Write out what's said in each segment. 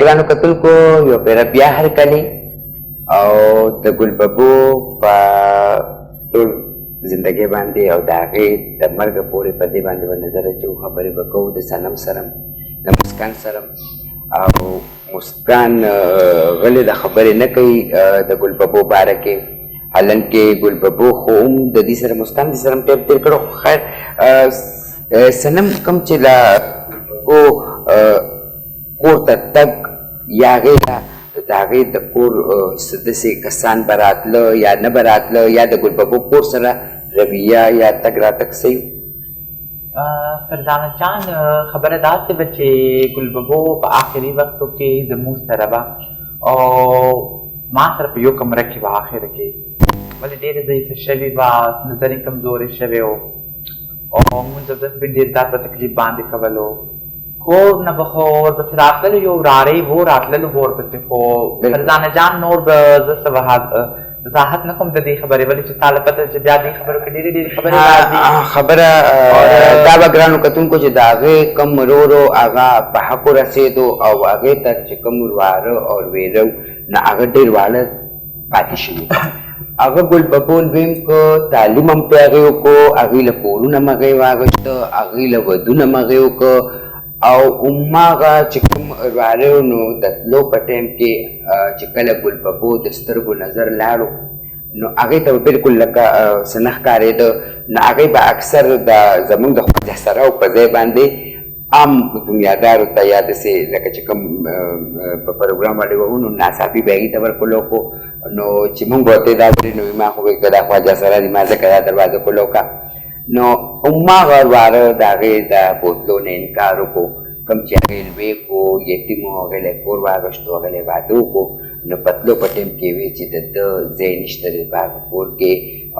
ګرانو کتونکو، یو پیره بیا هرکلی او د ګل ببو په ټول زندګۍ باندې او د هغې د مرګه پورې په دې باندې به نظر اچوو، خبرې به کوو د صنم سره، د مسکان سره. او مسکان غلې د خبرې نه کوي د ګل ببو باره کې، حالانکې ګل ببو خو هم د دې سره مسکان دې سره هم ټیپ تېر کړو. خو خیر، صنم کوم چې له ببو کور ته تګ یا هغې له د هغې د کور څه داسې کسان به راتله یا نه به راتله، یا د ګل ببو کور سره رویه یا تګ راتګ څه وي؟ فرزانه جان، خبره داسې وه چې ګل ببو په آخري وختو کې زموږ سره وه او ما سره په یو کمره کې وه. آخر کې ولې ډېره ضعیفه شوې وه، نظر یې کمزورې شوی و او مونږ اودس به ډېر زیات په تکلیف باندې کولو. کور نه به خو ورپسې راتللو، یو وراره وو راتللو به ورپسې، خو فرزانه جان نور به زه څه وضاحت نه کوم د دې خبرې، ولې چې تا له پته چې بیا دې خبرو کې ډېرې ډېرې خبرې راځي. خبره دا به ګرانو کتونکو چې د هغې کوم ورور هغه په حق ورسېدو او هغې ته چې کوم ورواره او وروېره نو هغه ډېر واړه پاتې شوي. هغه ګل ببو لویم که تعلیم هم پرې هغې وکړو، هغې له کورونه هم هغې واخېسته، هغې له ودونه هم هغې وکړو. او هماغه چې کوم وراره و نو د تلو په ټایم کې چې کله ګل ببو د سترګو نظر لاړو نو هغې ته به بلکل لکه څه نه ښکارېده، نو هغې به اکثر د زموږ د خواجه سراو په ځای باندې عام دنیادارو ته یا داسې لکه چې کوم په پروګرام باندې وو نو ناڅاپي به هغې ته ورکولو کړو. نو چې موږ به ورته دا ویلي نو ما خو ویل که دا خواجه سرا دي، ما ځکه دا دروازه کولو کړه. نو هماغه وراره د هغې د بوتلو نه انکار وکړو، کوم چې هغې لوی کړو، یتیم و، هغې له یې کور واغېستو، هغې له یې واده وکړو. نو په تلو په ټایم کې وی چې د ده ځای نشته دی په هغه کور کې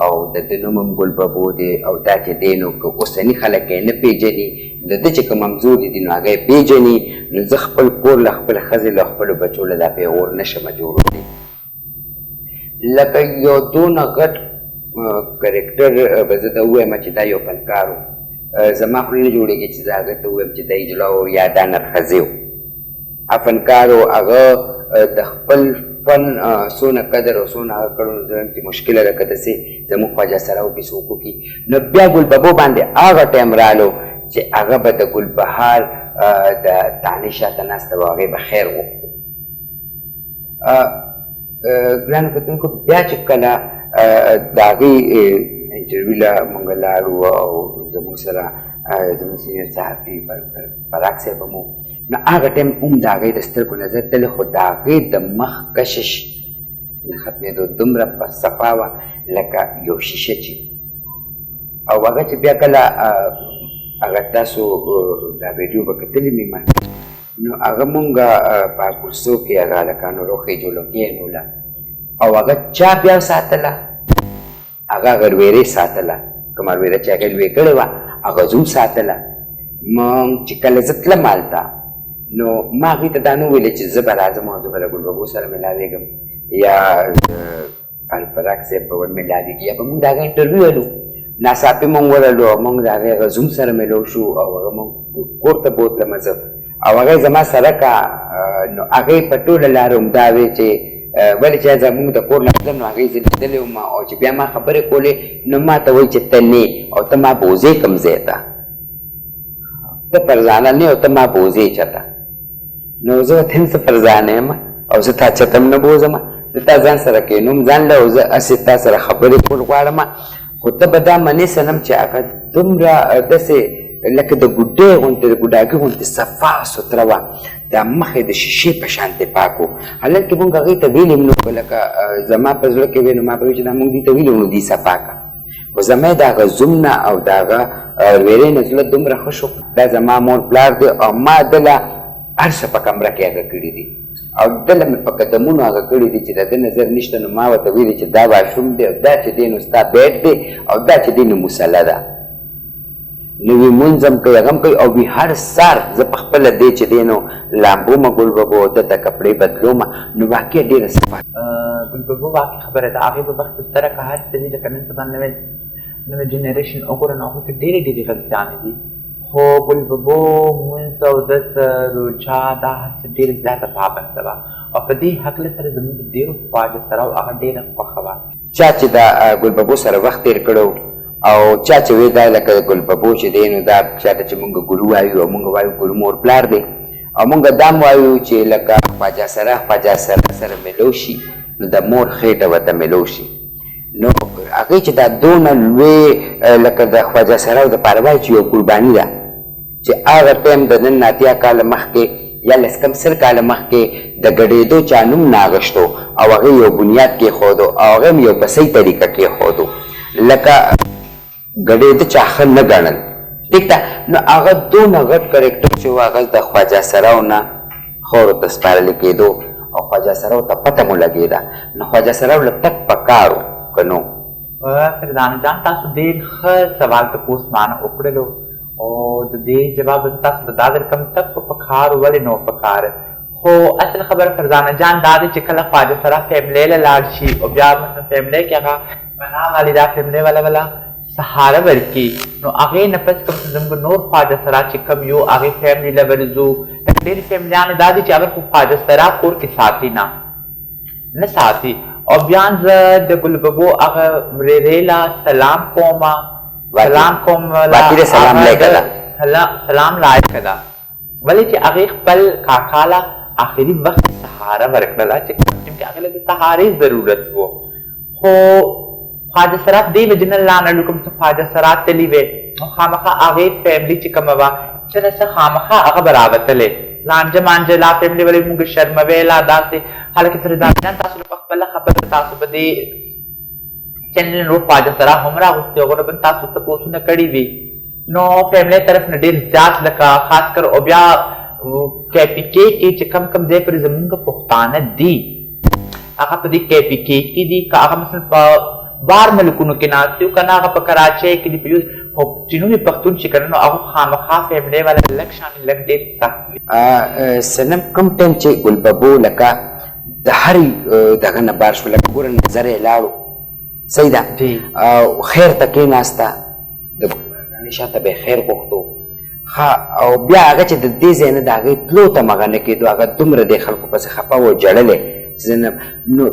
او د ده نوم هم ګل ببو دی او دا چې دی نو که اوسني خلک یې نه پېژني، د ده چې کوم همزولي دي نو هغه یې پېژني، نو زه خپل کور له خپل ښځې له خپلو بچو له دا پېغور نه شم جوړولی. لکه یو دونه غټ کرکټر به زه ته ووایم چې دا یو فنکار و، زما خوله نه جوړېږي چې زه هغه ته ووایم چې دا اجرا و یا دا نرښځی و. فنکار و، هغه د خپل فن څونه قدر او څونه هغه کړو، نو زه وایم چې مشکله ده که داسې زموږ خواجه سراو کې څوک وکړي. نو بیا ګل ببو باندې هغه ټایم رالو چې هغه به د ګل بهار د تانې شاته ناسته وه، هغې به خیر غوښتو. ګرانو کتونکو، بیا چې کله د هغې انټرویو له مونږ لاړو او زموږ سره زموږ سینیر صحافي فراق صاحب هم و، نو هغه ټایم هم د هغې د سترګو نظر تللی، خو د هغې د مخ کشش نه ختمېدو، دومره په صفا وه لکه یو شیشه چې. او هغه چې بیا کله هغه تاسو دا ویډیو به کتلې مې مخکې، نو هغه مونږ په کورسو کې هغه هلکانو روخېجولو کېنوله او هغه چا بیا ساتله، هغه هغه وروېرې ساتله، کومه وروېره چې هغې لوی کړې وه هغه زوم ساتله. مونږ چې کله زه تلم هلته نو ما هغوی ته دا نه ویلې چې زه به راځم او زه به له ګل ببو سره ملاوېږم یا فراق صاحب به ور ملاوېږي یا به مونږ د هغه انټرویو ولو. ناڅاپي مونږ ورغلو او مونږ د هغې هغه زوم سره ملو شو او هغه مونږ کور ته بوتلم زه او هغه زما سره کا. نو هغې په ټوله لاره همدا وی چې ولې چې زمونږ د کور نه تلم نو هغې زه لیدلی وم او چې بیا ما خبرې کولې نو ما ته وایي چې ته نه او ته ما بوځې کوم ځای ته، ته فرزانه نه او ته ما بوځې چېرته. نو زه ورته وایم زه فرزانه یم او زه تا چېرته هم نه بوځم، زه تا ځان سره کښېنوم ځان له او زه هسې تا سره خبرې کول غواړم. خو ته به دا منې صنم چې هغه دومره داسې لکه د ګوډۍ غوندې د ګوډاګي غوندې صفا سوتره وه، دا مخ یې د شیشې په شانتې پاک و. حالانکه مونږ هغې ته ویلي هم نه وو، لکه زما په زړه کې وی نو ما به ویل چې دا مونږ دې ته ویلي وو نو دې صفا کړه. خو زما یې د هغه زوم نه او د هغه ویرې نه زړه دومره ښه شو، دا زما مور پلار دی او ما دله هر څه په کمره کې هغه کړي دي او دله مې په قدمونو هغه کړي دي چې د ده نظر نشته. نو ما ورته ویلي چې دا واشروم دی او دا چې دی نو ستا بیډ دی او دا چې دی نو مصلی ده. نو وی مونځ هم کوي هغه هم کوي او وی هر سهار زه په خپله دی چې دی نو لامبومه ګل ببو او ده ته کپړې بدلومه. نو واقعا ډېره صفا ګل ببو واقعي خبره ده، هغې په وخت سره که هر څه دي، لکه نن سبا نوی نوی جنریشن وګوره نو هغو کې ډېرې ډېرې غلطیانې دي، خو خو ګل ببو مونځ او دس روچا دا هر څه ډېره زیاته پابنده وه او په دې هکله سره زموږ د ډېرو خواجه سره او هغه ډېره خوښه وه. چا چې د ګل ببو سره وخت تېر کړی او چا چې وی دا لکه ګل ببو چې دی نو دا چاته چې مونږ ګلو وایو او مونږ وایو ګلو مور پلار دی او مونږ دا هم وایو چې لکه خواجه سره خواجه سره سره ملو شي نو د مور خېټه ورته ملو شي. نو هغې چې دا دونه لوی لکه د خواجه سراو دپاره وایي چې یو قرباني ده چې هغه ټایم د نن نه 80 کاله مخکې یا لس کم 100 کاله مخکې د ګډېدو چا نوم نه اغشتو او هغې یو بنیاد کېښودو او هغه هم یو په صحیح طریقه کېښودو، لکه ګډېده چا ښه نه ګڼل، ټیک ده. نو هغه دونه غټ کرکټر چې و هغه د خواجه سراو نه خاورو ته سپارل کېدو او خواجه سراو ته پته مو لګېده، نو خواجه سراو له تک په کار و که نو؟ فردانه جان تاسو ډېر ښه سوال تپوس مانه وکړلو او د دې جواب به زه تاسو ته دا درکړم، تک په کار ولې نه و په کار؟ خو اصل خبره فرزانه جان دا ده چې کله خواجه سرا فیملی له لاړ شي او بیا مثلا فیملی کې هغه پناه والي دا فیملی والا ولا سهاره ورکي، نو هغې نه پس کوم څه زموږ نور خواجه سرا چې کوم یو هغې فیملی له ورځو، لکه ډېرې فیملیانې دا دي چې هغه خو خواجه سرا کور کې ساتي نه نه ساتي. او بیا زه د ګل ببو هغه ورېرې له سلام کوم، سلام کوم سلام لایقه ده، سلام لایقه ده، ولې چې هغې خپل کاکا له آخري وخت سهاره ورکړله چې کوم ټایم کې هغې له د سهارې ضرورت و. خو خواجه سرا دې وجې نه لا نه کوم څه خواجه سرا تللی وی نو خامخا هغې فیملي چې کومه وه څه نه څه خامخا هغه به راوتلی، لانجه مانجه لا فیملي ولې موږ شرموی لا داسې. حالانکه فریدان جان تاسو له په خپله خبره تاسو به دې چینل نور خواجه سرا هم راغوښتي، هغو نه به تاسو تپوسونه کړي وي. نو فیملی طرف نه ډېر زیات لکه خاص کر او بیا کی پی کې کې چې کم کم ځای پورې زمونږ پښتانه دي هغه په دې کی پی کې کې دي، که هغه مثلا په بار ملکونو کې ناست دي او که نه هغه په کراچۍ کې دي، په یو خو چې نوم یې پښتون چې که نه نو هغه خامخا فیملی والا لږ شان لږ ډېر سخت وي. صنم کوم ټایم چې ګل ببو لکه د هر دغه نه بار شو، لکه ګوره نظر یې لاړو، صحیح ده، او خیر ته کېناسته، د ګلبرګانې شاته به یې خیر غوښتو، ښه، او بیا هغه چې د دې ځای نه د هغې تلو ته هم هغه نه کېدو، هغه دومره دې خلکو پسې خفه و ژړلی چې زه نه، نو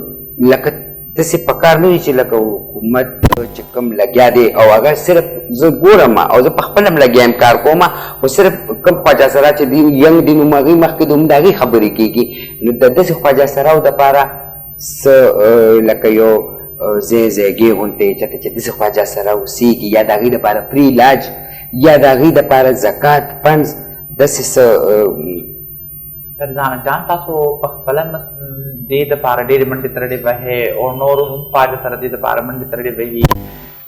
لکه داسې په کار نه دي چې لکه حکومت چې کوم لګیا دی او هغه صرف زه ګورم او زه په خپله هم لګیا یم کار کوم، خو صرف کوم خواجه سرا چې دی ینګ دی نو هغې مخکې د هم د هغې خبرې کېږي، نو د داسې خواجه سراو دپاره څه لکه یو ځای ځایګی غونډې چېرته چې داسې خواجه سرا اوسېږي، یا د هغې دپاره فري علاج یا د هغې دپاره زکات فنډز داسې څه. فرزانه جان تاسو په خپله دې دپاره ډېرې منډې ترړې وهې او نورو هم خواجه سره دې دپاره منډې ترړې وهي،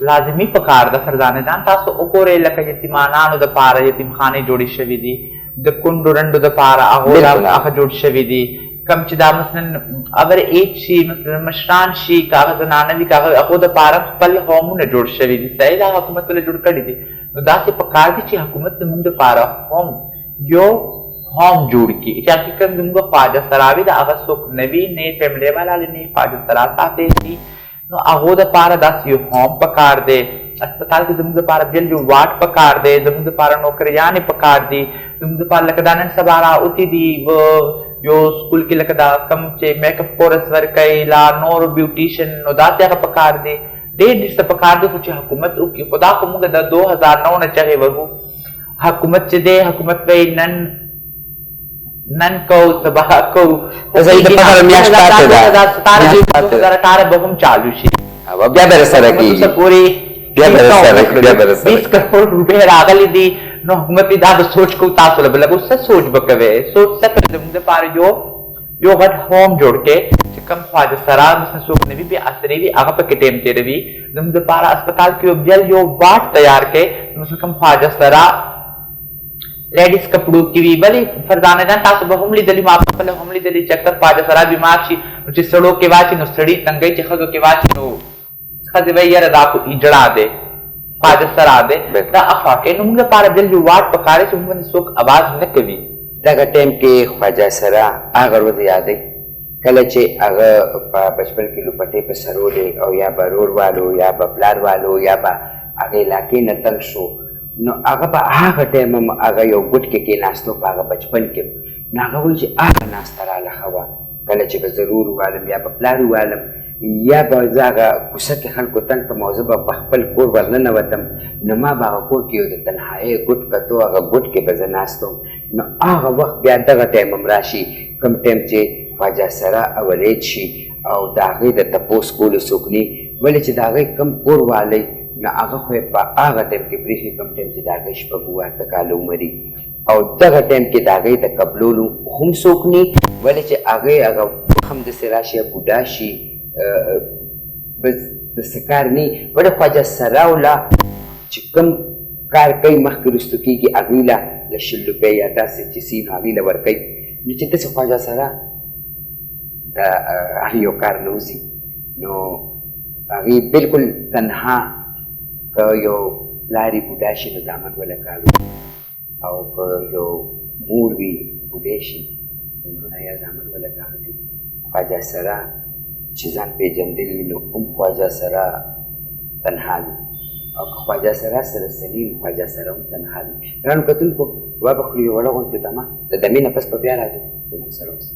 لازمي په کار ده فرزانه جان تاسو وګورئ لکه یتیمانانو دپاره یتیمخانې جوړې شوې دي، د کونډو رنډو دپاره هغو هغه جوړ شوي دي، کوم چې دا مثلا اور ایج شي مثلا مشران شي که هغه زنانه وي که هغه هغو دپاره خپل هومونه جوړ شوي دي، صحیح ده، حکومت ولې جوړ کړي دي. نو داسې په کار دي چې حکومت زموږ دپاره هم یو هوم جوړ کړي چې هغه کوم زموږ خواجه سرا وي د هغه څوک نه وي، نه یې فیملی والا نه یې خواجه سرا ساتلی شي، نو هغو دپاره داسې یو هوم په کار دی. هسپتال کې زموږ دپاره بل یو واټ په کار دی، زموږ دپاره نوکریانې په کار دي، زموږ دپاره لکه دا نن سبا راوتي دي یو سکول کې لکه دا کوم چې میک اپ کورس ورکوي لا نور بیوټیشن، نو داسې هغه په کار دی، ډېر ډېر څه په کار دی، خو چې حکومت وکړي. خو دا خو موږ د 2009 نه چغې وهو، حکومت چې دی حکومت وایي نن نن کو سبا کو، زه د پخره میاشت پاتې ده، 2017 2018 به هم چالو شي بیا به سره کېږي، پورې بیا به سره بیا به سره 20 کروڑ روپۍ راغلي دي. نو حکومت دا به سوچ کو، تاسو له به لګو څه سوچ به کوئ، سوچ څه کوئ؟ زموږ دپاره یو غټ هوم جوړ کړئ چې کوم خواجه سرا مثلا څوک نه وي بې اسرې وي هغه پکې ټایم تېروي، زموږ دپاره هسپتال کې یو بل یو واټ تیار کړئ مثلا کوم خواجه سرا لیډیز کپړو کې وي. ولې فرزانه جان تاسو به هم لیدلي، ما په خپله هم لیدلي چې اکثر خواجه سرا بیمار شي نو چې سړو کې واچي نو سړي تنګوي، چې ښځو کې واچي نو ښځې وایي یاره دا خو اجړا دی خواجه سرا دی دا اخوا کوي. نو موږ لپاره بل یو واټ په کار دی چې موږ باندې څوک اواز نه کوي. دغه ټایم کې خواجه سرا هغه ورځ یادوي کله چې هغه په بچپن کې لوپټې په سرولې او یا به رور والو یا به پلار والو یا به هغې علاقې نه تنګ شو، نو هغه په هغه ټایم هم هغه یو ګوټ کې کېناستو په هغه بچپن کې. نو هغه وایي چې هغه ناسته راله ښه وه، کله چې به ضرور والم یا به پلار والم یا به زه هغه کوڅه کې خلکو تنګ کړم او زه به په خپل کور ورننوتم، نو ما به هغه کور کې یو د تنهایۍ ګوټ کتو، هغه ګوټ کې به زه ناست وم. نو هغه وخت بیا دغه ټایم هم راشي کوم ټایم چې خواجه سرا اولید شي او د هغې د تپوس کولو څوک نی، ولې چې د هغې کوم کور والی نو هغه خو یې په هغه ټایم کې پرېښي کوم ټایم چې د هغې شپږ اووه اته کاله عمر وي، او دغه ټایم کې د هغې د قبلولو هم څوک نی، ولې چې هغې هغه هم داسې راشي بوډا شي بس د څه کار نی. ولې خواجه سرا ولا چې کوم کار کوي مخکې وروستو کېږي هغوی له له 20 روپۍ یا داسې چې سي نو هغوی له ورکوي. نو چې داسې خواجه سرا د هر یو کار نه وځي نو هغوی بلکل تنها، که یو پلار یې بوډا شي نو زامن وله کار وکړي، او که یو مور وي بوډۍ شي نو یا زامن وله کار وکړي. خواجه سرا چې ځان پېژندلی نو هم خواجه سرا تنها وي، او که خواجه سرا سره څه نی نو خواجه سرا هم تنها وي. ګرانو کتونکو وا به خوري یوه وړه غونډې دمه، د دمې نه پس به بیا راځو زموږ سره اوسئ.